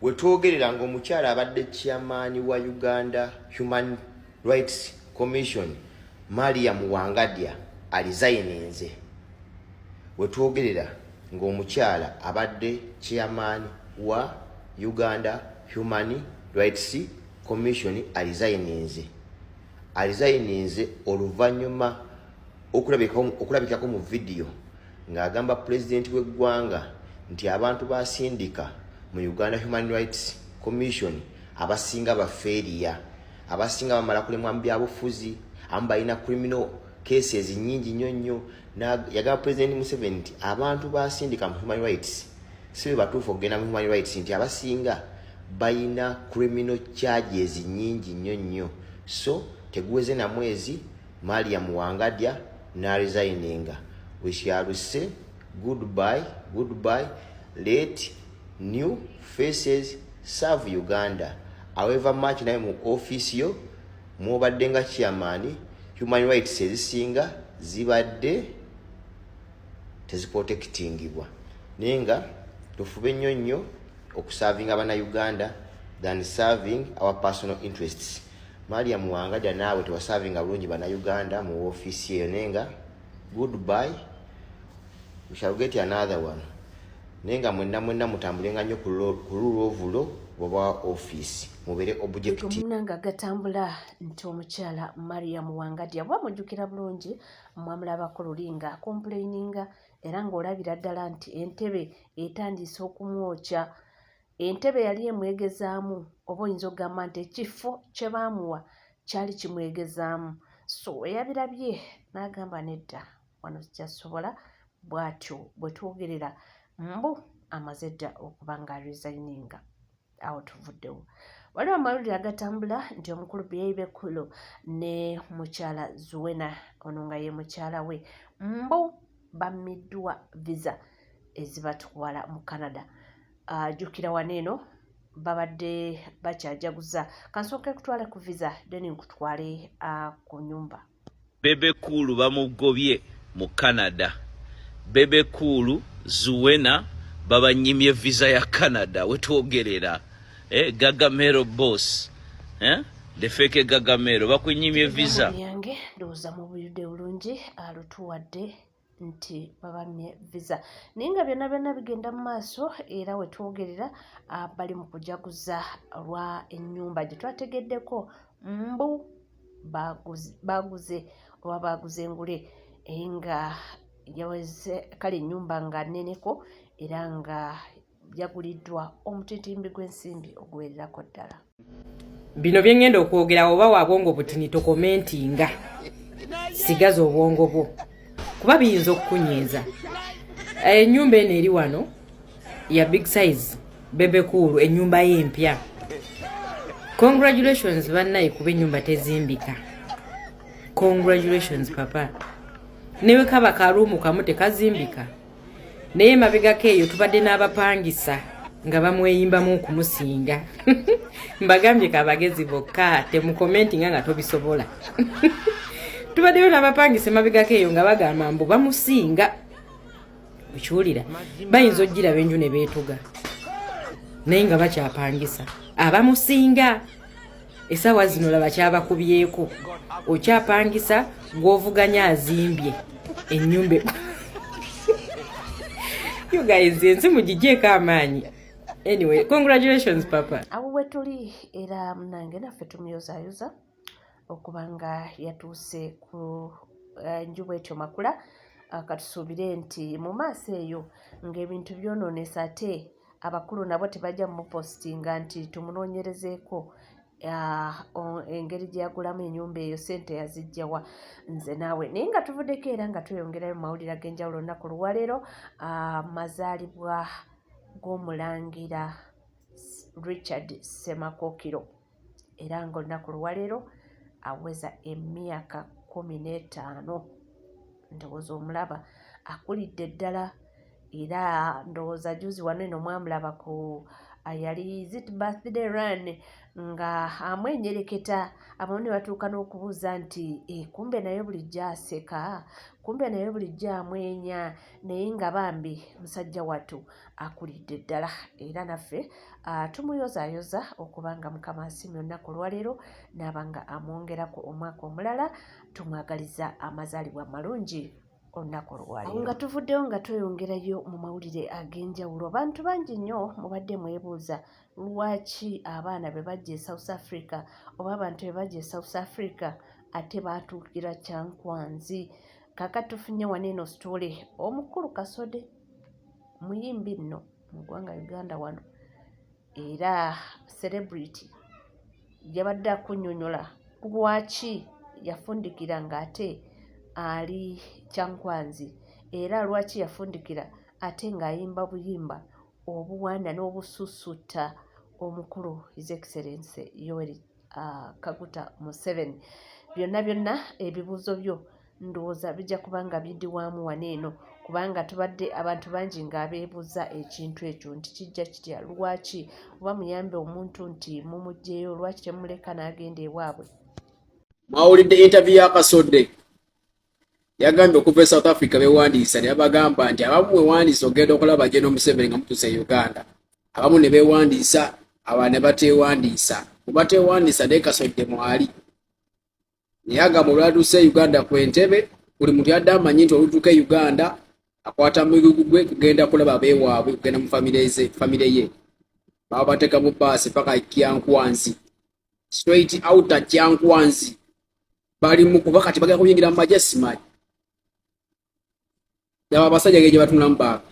Wetwogerera ng'omukyala abadde chairman wa Uganda Human Rights Commission, Mariam Wangadya, aresigninze. Wetwogerera ng'omukyala abadde chairman wa Uganda Human Rights Commission aresigninze. Aresigninze oluvannyuma okulabikako mu vidiyo ng'agamba pulezidenti w'eggwanga nti abantu basindika mu Uganda Human Rights Commission abasinga bafailure, abasinga bamala kulemwa mu byabufuzi, abamu balina criminal cases nyingi nnyo nnyo. Yagamba Pulezidenti Museveni nti abantu basindika mu human rights si be batuufu okugenda mu human rights, nti abasinga balina criminal charges nyingi nnyo nnyo. So teguweze na mwezi, Mariam Wangadya n'aresigninga. We shall say goodbye, goodbye. Let new faces serve Uganda. However much naye mu office yo mwobadde nga chairman, human rights ezisinga zibadde teziprotectingibwa, naye nga tufube nnyo nnyo okuservinga Bannayuganda than serving our personal interests. Mariam Wangadya, naawe tewaservinga bulungi Bannayuganda mu ofiisi eyo, naye nga goodbye, we shall get another one. Naye nga mwenna mwenna mutambulenga nnyo ku rule of law bw'oba ofiisi, mubeere objective. Munanga gatambula nti omukyala Mariam Wangadya, bwa mujjukira bulungi, mwamulabako luli nga acomplaininga era ng'olabira ddala nti entebe etandise okumwokya. Entebe yali emwegezaamu, oba oyinza okugamba nti ekifo kye baamuwa kyali kimwegezaamu. So eyabirabye n'agamba, "Nedda, wano sikyasobola." Bw'atyo bwe twogerera mbu amaze dda okuba nga resigninga. Awo tuvuddewo. Waliwo amawulire agatambula nti omukulu Bebe Cool ne mukyala Zuena, ono nga ye mukyala we, mbu bammiddwa visa ezibatwala mu Canada. Jjukira wano eno babadde bakyajaguza. Kansooke kutwale ku visa, then nkutwale ku nyumba. Bebe Cool bamugobye mu Canada. Bebe Cool, Zuena babanyimye visa ya Canada wetwogerera. Gagamero boss, the fake Gagamero bakunyimye visa. Yange ndowooza mubuyudde bulungi, alutuwadde nti babamye visa, naye nga byonna byonna bigenda mu maaso. Era wetwogerera bali mu kujaguza lwa ennyumba gye twategeddeko mbu baguze oba baguze engule nga yaweze. Kale ennyumba nga nneneko era nga yaguliddwa omutitimbi gw'ensimbi oguwererako ddala. Bino bye ŋŋenda okwogera, oba wa bwongo butini tocommentinga, sigaza obwongo bwo kuba biyinza okukunyiiza. Ennyumba eno eri wano ya big size, Bebe Cool, ennyumba ye empya. Congratulations bannaye, kuba ennyumba tezimbika. Congratulations papa, newe kaba karoom kamu tekazimbika, naye mabegako eyo tubadde n'abapangisa nga bamweyimbamu okumusinga. Mbagambye kabagezi bokka, temucommentinga nga tobisobola. Tubaddeyo n'abapangisa emabegako eyo nga bagamba mbu bamusinga. Okiwulira, bayinza okugiraba enju ne beetuga, naye nga bakyapangisa abamusinga. Essaawa zino laba kyabakubyeko, okyapangisa gw'ovuganya azimbye ennyumba. You guys, ensi mugigyeko amaanyi. Anyway, congratulations papa. Abo bwe tuli era munange naffe tumuyozaayoza okuba nga yatuuse ku nju bwetyo makula. Katusuubire nti mu maaso eyo ng'ebintu byonoonesa, ate abakulu nabo tebajja mumupostinga nti tumunoonyerezeeko engeri gye yagulamu ennyumba eyo, sente yazijjawa. Nze naawe naye nga tuvuddeko era nga tweyongerayo mu mawulire ag'enjawulo. Olunaku luwaleero mazaalibwa g'omulangira Richard Ssemakookiro, era ng'olunaku luwaleero aweza emyaka 15. Ndowooza omulaba akulidde ddala, era ndowooza juzi wano eno mwamulaba ku Yali is it birthday run nga amwenyereketa, abamu ne batuuka n'okubuuza nti e, kumbe naye bulijjo aseka, kumbe naye bulijjo amwenya, naye nga bambi musajja wattu akulidde ddala. Era naffe tumuyozaayoza okuba nga Mukama asiimye olunaku olwaleero n'aba nga amwongerako omwaka omulala. Tumwagaliza amazaalibwa amalungi olunaku olwaleero. Nga tuvuddeyo nga tweyongerayo mu mawulire ag'enjawulo, bantu bangi nnyo mubadde mwebuuza lwaki abaana be bajja e South Africa oba abantu be bajja e South Africa ate baatuukira Kyankwanzi. Kaakati tufunye wano eno sitole omukulu Kasode, muyimbi nno mu ggwanga Uganda wano era celebrity, yabadde akunnyonnyola lwaki yafundikira ng'ate ali Kyankwanzi, era lwaki yafundikira ate ng'ayimba buyimba obuwaana n'obususuta omukulu His Excellency Yoweri Kaguta Museveni. Byonna byonna ebibuuzo byo ndowooza bijja kuba nga biddiwamu wano eno, kubanga tubadde abantu bangi ng'abeebuuza ekintu ekyo nti kijja kitya, lwaki oba muyambe omuntu nti mumuggyeyo, lwaki temuleka n'agenda ewaabwe. Mwawulidde interview ya Kasodde, yagambye okuva e South Africa bewandiisa, ne babagamba nti abamu wewandiisa ogenda okulaba General Museveni nga mutuuse e Uganda. Abamu ne beewandiisa, abalala ne bateewandiisa. Mu bateewandiisa naye Kasodde mwali, naye agamba olwatuuse e Uganda ku Entebe, buli muntu yadde amanyi nti olutuuka e Uganda akwata mugugu gwe kugenda kulaba beewaabwe, kugenda mu famire ye. Baba bateeka mu baasi paka Kyankwanzi, straight out Kyankwanzi. Bali mu kuba kati bagenda kuyingira mu magye, simanyi. Laba abasajja gye batunulamu, baaka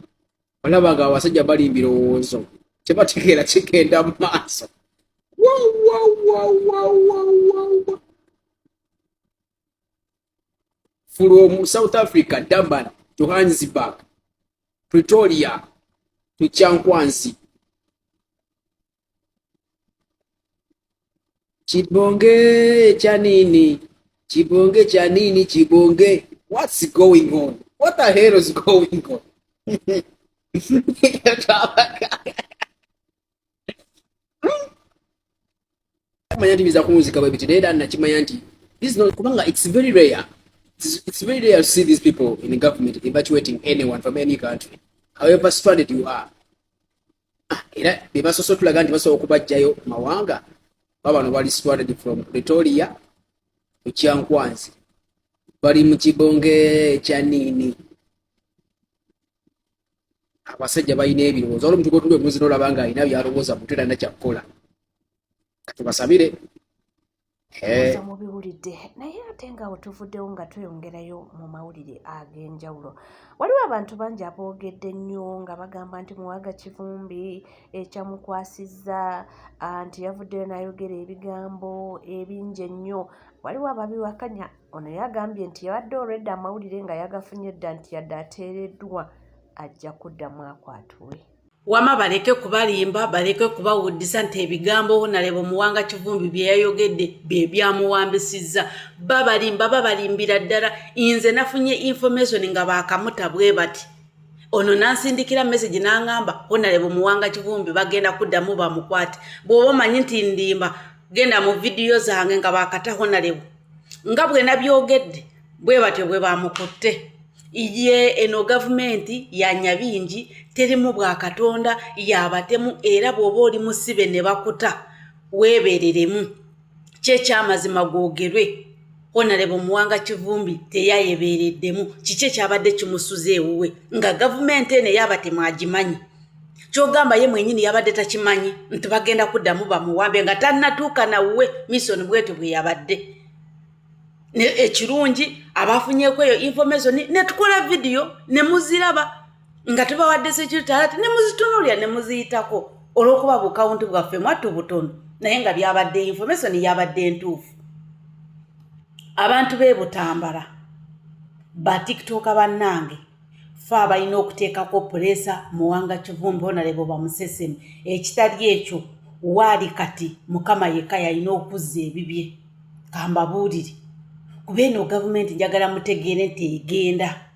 olaba nga abasajja bali mbirowoozo, tebategeera kigenda mu maaso. Wow, wow, wow, wow, wow, wow. From South Africa, Durban, Johannesburg, Pretoria to Kyankwanzi. Kibonge cha nini? Kibonge cha nini? Kibonge. What's going on? What the hell is going on? Manya nti biza kunzika bwe biti, naye era nakimanya nti this is not, kubanga it's very rare. It's very rare to see these people in the government evacuating anyone from any country, however stranded you are. Ah, era be basoose otulaga nti basobola okubajjayo mawanga. Babano bali stranded from Pretoria to Kyankwanzi, bali mu kibonge kya nini? Abasajja balina ebirowoozo. Waliwo omuntu gwotuli omuzi nolaba nga alina byalowooza mutwe, talina kyakukola. Katubasabire. Ndowooza mubiwulidde, naye ate nga awo tuvuddewo nga tweyongerayo mu mawulire ag'enjawulo, waliwo abantu bangi aboogedde nnyo nga bagamba nti Muwaga Kivumbi ekyamukwasizza nti yavuddeyo n'ayogera ebigambo ebingi ennyo. Waliwo ababiwakanya. Ono yagambye nti yabadde olwedda amawulire nga yagafunye dda nti yadde ateereddwa ajja kuddamu akwatibwe. Wama baleke kubalimba, baleke kubawuddisa nti ebigambo Honorable Muwanga Kivumbi bye yayogedde bye byamuwambisizza. Babalimba, babalimbira ddala. Nze nafunye information nga baakamuta bwe bati, ono nansindikira message n'aŋŋamba Honorable Muwanga Kivumbi bagenda kuddamu bamukwate. Bw'oba omanyi nti ndimba, genda mu vidiyo zange nga baakata Honorable, nga bwe nabyogedde bwe batyo bwe bamukutte. Ye eno gavumenti ya nyabingi, terimu bwakatonda, yabatemu. Era bw'oba oli musibe ne bakuta, weebereremu. Kyekyamazima googerwe, Honorable Muwanga Kivumbi teyayebeereddemu. Kiki ekyabadde kimusuza ewuwe nga gavumenti eno eyabatemu agimanyi? Kyogamba ye mwenyini yabadde takimanyi nti bagenda kuddamu bamuwambe nga tannatuuka nawuwe? Mission bwetyo bwe yabadde. Ekirungi abafunyeeko eyo information ne tukola vidiyo ne muziraba nga tubawadde security alert, ne muzitunuulira ne muziyitako olw'okuba bukawunti bwaffe mwattu butono, naye nga byabadde information yabadde entuufu. Abantu b'e Butambala, ba TikToker bannange, fe abalina okuteekako pressure Muwanga Kivumbi Honorable bamusesemi. Ekitali ekyo, waali kati Mukama yekka yalina okuzza ebibye. Kambabuulire, kuba eno gavumenti njagala mutegeere nti egenda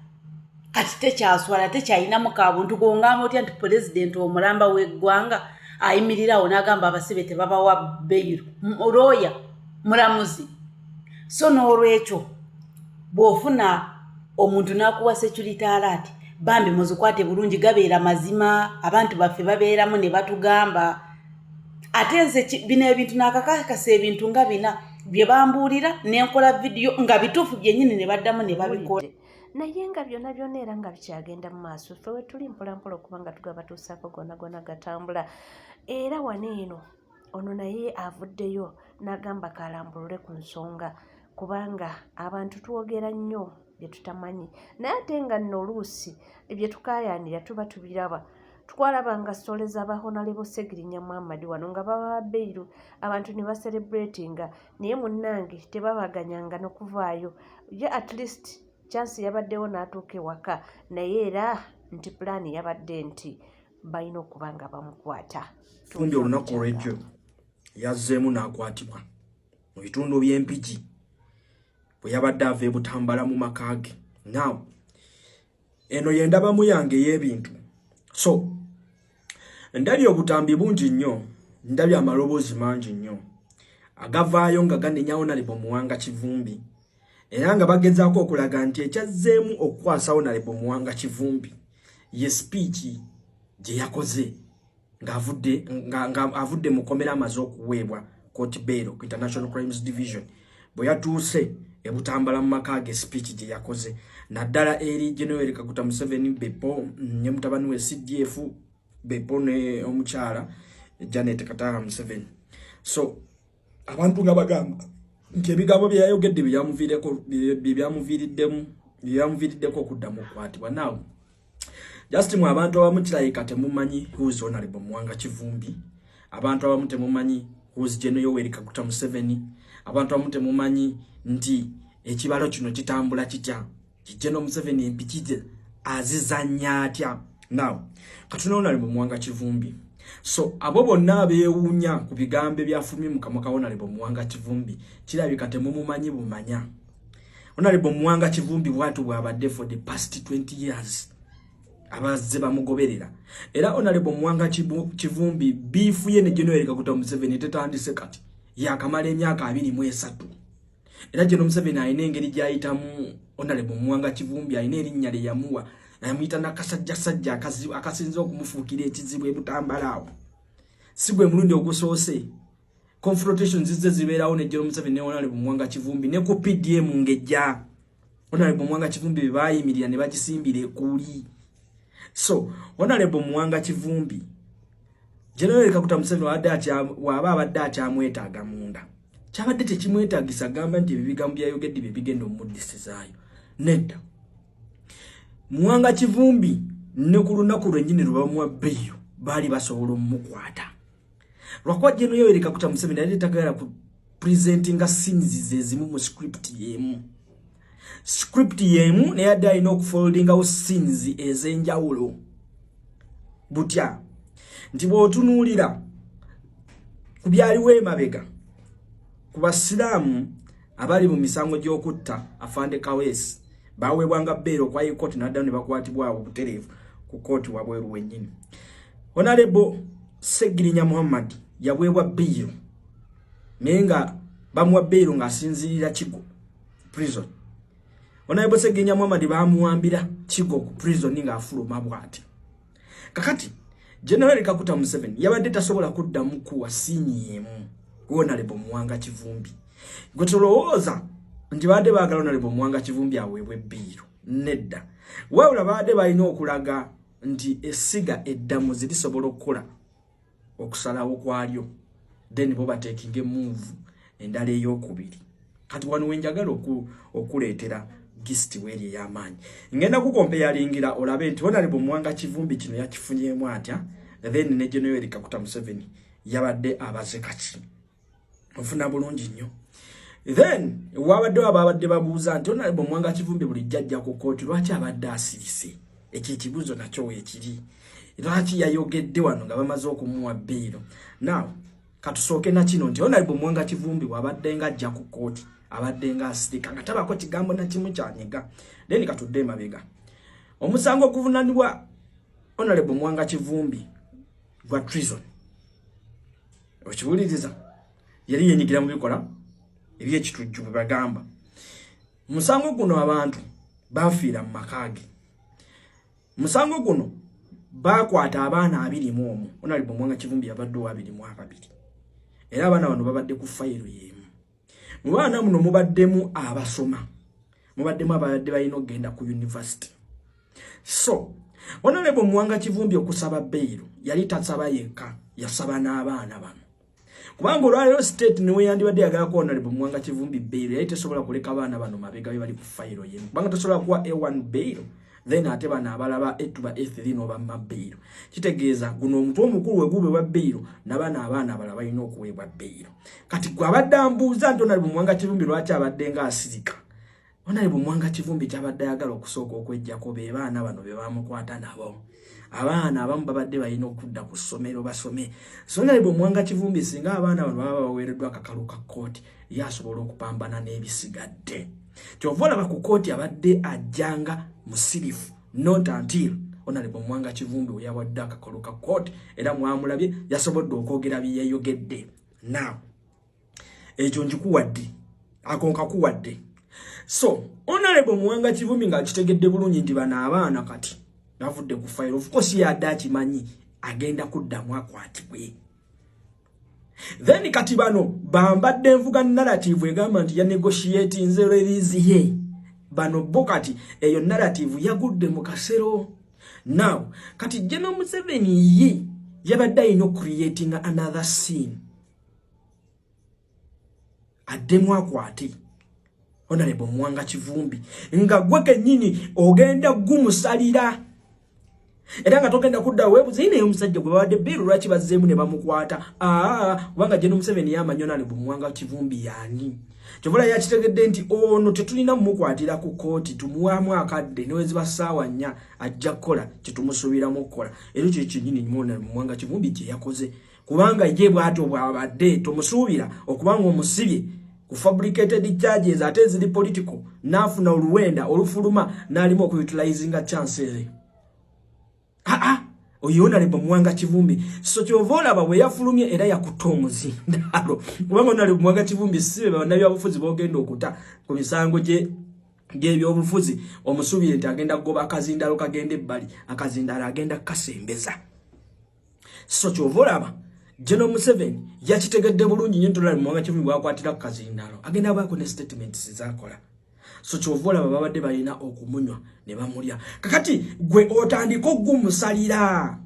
kati tekyaswala, tekyalinamu kabuntu. Gongamba otya nti pulezidenti omulamba w'eggwanga Ayimirirawo n'agamba abasibe tebabawa beyiro, looya mulamuzi. So n'olwekyo bw'ofuna omuntu n'akuwa security alert, bambi muzikwate bulungi, gabeera mazima. Abantu baffe babeeramu ne batugamba. Ate nze bino ebintu nakakakasa, ebintu nga bina bye bambuulira nenkola vidiyo nga bituufu byennyini, ne baddamu ne babikola. Naye nga byonna byonna era nga bikyagenda mu maaso, ffe we tuli mpolampola okuba nga tugabatuusaako gonna gonna gatambula. Era wano eno ono naye avuddeyo n'agamba kalambulule ku nsonga, kubanga abantu twogera nnyo bye tutamanyi, naye ate nga nno oluusi bye tukaayaanira tuba tubiraba. Twalabanga story z'aba Honorable Segirinya Muhammad wano nga baba beiru, abantu ne bacelebratinga, naye munnange tebabaganyanga n'okuvaayo. Ye at least chance yabaddewo n'atuuka ewaka, naye era nti pulaani yabadde nti balina okuba nga bamukwata. Fundi olunaku olwejjo yazzeemu n'akwatibwa mu bitundu by'Empigi bwe yabadde ava e Butambala mu maka ge. Now eno yendabamu yange ey'ebintu. So ndabye obutambi bungi nnyo, ndabye amaloboozi mangi nnyo agavaayo nga ganenya Honorable Muwanga Kivumbi, era nga bagezaako okulaga nti ekyazzeemu okukwasa Honorable Muwanga Kivumbi ye speech gye yakoze ng'avudde nga avudde mu kkomera, amaze okuweebwa court bail ku International Crimes Division. Bwe yatuuse ebutambala mu maka ge, speech gye yakoze naddala eri General Kaguta Museveni, Bepo ne mutabani we CDF Bepo ne omukyala Janet Kataaha Museveni. So abantu nga bagamba nti ebigambo bye yayogedde bye byamuviiriddeko okuddamu okukwatibwa. Now just mu abantu abamu kirabika temumanyi who's Honorable Muwanga Kivumbi, abantu abamu temumanyi who's General Yoweri Kaguta Museveni, abantu abamu temumanyi nti ekibalo kino kitambula kitya, General Museveni empiki ze azizannya atya. Now katuna Honorable Muwanga Kivumbi. So abo bonna abeewuunya ku bigambo ebyafulumye mu kamwa ka Honorable Muwanga Kivumbi, kirabika temumumanyi bumanya. Honorable Muwanga Kivumbi bwatu bw'abadde for the past 20 years, abazze bamugoberera. Era Honorable Muwanga Kivumbi beef ye ne General Kaguta Museveni tetandise kati, yakamala emyaka 23. Era General Museveni alina engeri gy'ayitamu Honorable Muwanga Kivumbi, alina erinnya lye yamuwa, amuyita nakasajjasajja akasinze okumufuukira ekizibu ebutambala awo. Si gwe mulundi ogusoose confrontation zizze zibeerawo ne General Museveni ne Honorable Muwanga Kivumbi. Ne ku PDM ng'ejja, Honorable Muwanga Kivumbi be baayimirira ne bagisimbira ekuuli. So Honorable Muwanga Kivumbi, General Kaguta Museveni waba abadde akyamwetaaga munda, kyabadde tekimwetaagisa agamba nti ebyo bigambo byayogedde bye bigenda omuddisizaayo. Nedda, Muwanga Kivumbi ne ku lunaku lwennyini lwe bamuwa bbeeyo baali basobola omumukwata, lwakuba General Yoweri Kaguta Museveni yali tagala ku presentinga scenes ze zimu mu script y'emu. Script y'emu naye adde alina okufoldingawo scenes ez'enjawulo. Butya? Nti bw'otunuulira ku byaliwo emabega ku basiraamu abali mu misango gy'okutta Afande Kaweesi, baweebwanga bbeero okwa kooti naddayo ne bakwatibwa awo butereevu ku kooti wabweru wennyini. Honorable Segirinya Muhammad yaweebwa bbiiro, naye nga bamuwa bbeero ng'asinziirira Kigo prison. Honorable Segirinya Muhammad bamuwambira Kigo ku prison ng'afuluma bw'ati. Kakati General Kaguta Museveni yabadde tasobola kuddamu kuwa scene emu Honorable Muwanga Kivumbi. Gwe tolowooza nti babadde baagala Honorable Muwanga Kivumbi aweebwe ebbiiro, nedda, wabula babadde balina okulaga nti essiga eddamuzi lisobola okukola okusalawo kwalyo, then bo batekinga emove endala eyokubiri. Kati wano wenjagala okuleetera gist weeri ey'amaanyi, ngenda kukompeyalingira olabe nti Honorable Muwanga Kivumbi kino yakifunyeemu atya, then ne General Yoweri Kaguta Museveni yabadde abaze kaki. Ofuna bulungi nnyo. Then wabaddewo ababadde babuuza nti Honorable Muwanga Kivumbi bulijjo ajja ku kooti, lwaki abadde asirise? Ekyo ekibuuzo nakyo weekiri, lwaki yayogedde wano nga bamaze okumuwa bbiiro? Now katusooke na kino nti Honorable Muwanga Kivumbi wabadde nga ajja ku kooti abadde nga asirika, nga tabako kigambo na kimu kyanyega. Then katudde emabega, omusango oguvunanibwa Honorable Muwanga Kivumbi gwa treason. Okiwuliriza, yali yenyigira mu bikola ebyekitujju bwe bagamba. Musango guno abantu bafiira mu maka ge. Musango guno bakwata abaana 21. Honorable Muwanga Kivumbi yabadde owa 22, era abaana bano babadde ku fayiro y'emu. Mu baana muno mubaddemu abasoma, mubaddemu ababadde balina okugenda ku university. So Honorable Muwanga Kivumbi okusaba bail yali tasaba yekka, yasaba n'abaana bano, kubanga olwaleero state niwe yandibadde yagalako Honorable Muwanga Kivumbi bail, yali tesobola kuleka baana bano mabega be bali ku fayiro yemu, kubanga tosobola kuwa A1 bail, then ate bano abalaba A2 ba A3 n'obamma bail. Kitegeeza guno omutwe omukulu we guweebwa bail, n'abaana abaana abalala balina okuweebwa bail. Kati gwe abadde ambuuza nti Honorable Muwanga Kivumbi lwaki abadde nga asirika, Honorable Muwanga Kivumbi kyabadde ayagala okusooka okwejjako be baana bano be bamukwata nabo. Abaana abamu babadde balina okudda ku ssomero basome. So Honorable Muwanga Kivumbi, singa abaana bano baba baweereddwa akakalu ka kkooti, ye asobola okupambana n'ebisigadde. Kyova olaba ku kkooti abadde ajjanga musirifu, not until Honorable Muwanga Kivumbi we yawadde akakalu ka kkooti, era mwamulabye yasobodde okwogera bye yayogedde. Now ekyo nkikuwadde, ako nkakuwadde. So Honorable Muwanga Kivumbi ng'akitegedde bulungi nti bano abaana kati bavudde ku fayiro, of course yadde akimanyi agenda kuddamu akwatibwe. Then kati bano bambadde nvuga narrative egamba nti yanegotiatinze release ye. Bano bo kati eyo narrative yagudde mu kasero. Now kati General Museveni ye yabadde alina ocreating another scene, addemu akwate Honorable Muwanga Kivumbi, nga gwe kennyini ogenda gumusalira, era nga togenda kudda weebuze naye omusajja gwe babadde bail lwaki bazzeemu ne bamukwata. Aa, kubanga General Museveni yamanyi Honorable Muwanga Kivumbi yaani. Kyovula yakitegedde nti ono tetulina mumukwatira ku kooti, tumuwaamu akadde neweziba ssaawa 4, ajja kukola kyetumusuubiramu okukola. Era ekyo kyennyini Muwanga Kivumbi kye yakoze, kubanga ye bw'atyo bw'abadde. Tomusuubira okubanga omusibye ku fabricated charges ate eziri political, n'afuna oluwenda olufuluma n'alimu okuutilizinga chance eyo. Aa, oyo Honorable Muwanga Kivumbi. So kyova olaba bwe yafulumye era yakuta omuzindaalo, kubanga Honorable Muwanga Kivumbi si be bannabyabufuzi b'ogenda okuta ku misango gye gyebyobufuzi omusuubire nti agenda kugoba akazindaalo kagenda ebbali, akazindaalo agenda kukasembeza. So kyova olaba General Museveni yakitegedde bulungi nnyo nti Honorable Muwanga Kivumbi bwakwatira ku kazindaalo agenda baako ne statements zakola. So kyova olaba babadde balina okumunywa ne bamulya. Kakati gwe otandika ogumusalira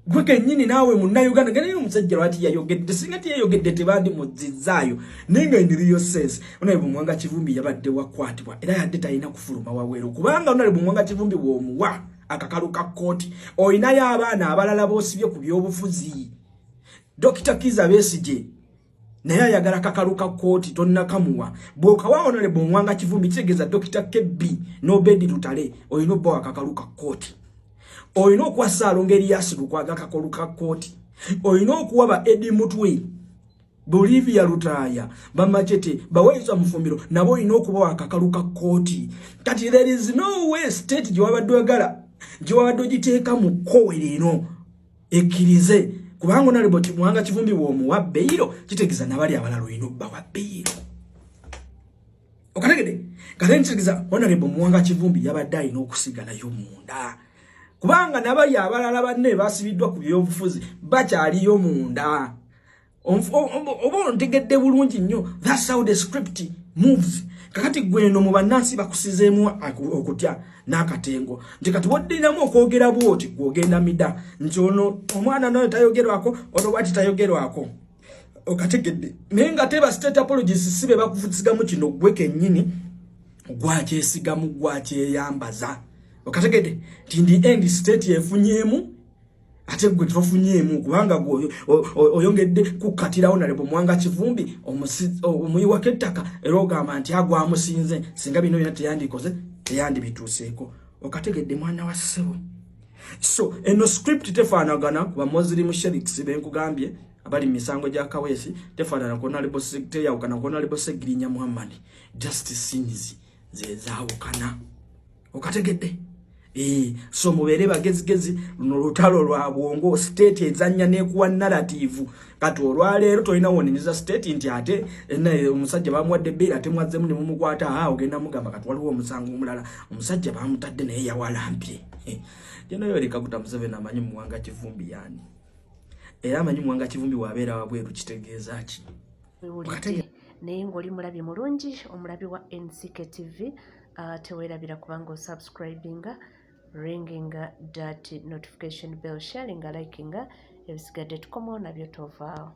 gwe kennyini naawe Munnayuganda, ganaye omusajja lwaki yayogedde? Singa tiyayogedde tebandimuzzizaayo, naye nga in real sense Honorable Muwanga Kivumbi yabadde wakwatibwa, era yadde talina kufuluma waweeru, kubanga Honorable Muwanga Kivumbi bw'omuwa akakalu ka kkooti, olinayo abaana abalala b'osibye ku byobufuzi. Dr Kiza Besigye naye ayagala kakalu ka kkooti, tonnakamuwa. Bw'okawa Honorable Muwanga Kivumbi, kitegeeza Dr KB n'Obedi Lutale olina obbawa akakalu ka kkooti, olina okuwa Ssaalongo Erias Lukwago akakalu ka kkooti, olina okuwa ba Eddie Mutwe, Bolivia Lutaaya, Bamachete, Baweesa Mufumbiro, nabo olina okubawa akakalu ka kkooti. Kati there is no way state gye wabadde oyagala, gye wabadde ogiteeka mu kkowe eno ekkirize, kubanga Honorable Muwanga Kivumbi bw'omuwa bail, kitegeeza nabali abalala olina obbawa bail. Okategedde? Kate nkitegeeza Honorable Muwanga Kivumbi yabadde alina okusigalayo munda, kubanga nabali abalala banne basibiddwa ku byobufuzi bakyaliyo munda. Oba ontegedde bulungi nnyo? That's how the script moves. Kakati gweno mu bannansi bakusizeemu okutya n'akatengo nti kati woddiramu okwogera bwoti, gwogenda mida nti ono omwana nayo tayogerwako, ono bwati tayogerwako. Okategedde? Naye nga teba state apologies si be bakufusigamu kino, gwe kennyini gwakyesigamu, gwakyeyambaza. Okategedde nti ndi end state efunyeemu, ate gwe tofunyeemu, kubanga gwe oyongedde kukkatirawo Honorable Muwanga Kivumbi omuyiwako ettaka, era ogamba nti agwamusinze, singa bino byona teyandikoze, teyandibituuseeko. Okategedde, mwana wa ssebo? So eno script tefaanagana ku Bamuslim sheikhs benkugambye abali mu misango gya Kaweesi, tefaanana teyawukana ku Honorable Segirinya Muhammad, just scenes zezaawukana. Okategedde? Eh, so mubeere bagezigezi, luno lutalo lwa bwongo. State ezannya nekuwa narrative. Kati olwaleero tolina wonenyeza state nti ate eh, omusajja bamuwadde bail, ate mwazzemu ne mumukwata. A ogenda mugamba kati waliwo omusango omulala, omusajja bamutadde naye yawalampye. Eh, General Yoweri Kaguta Museveni amanyi Muwanga Kivumbi yaani, era amanyi Muwanga Kivumbi wabeera wabweru kitegeeza ki. Wewulidde naye ng'oli mulabi mulungi, omulabi wa NCK TV, teweerabira kubanga osubscribinga, ringinga that notification bell, sharinga, likinga. Ebisigadde tukomawo nabyo, tovaawo.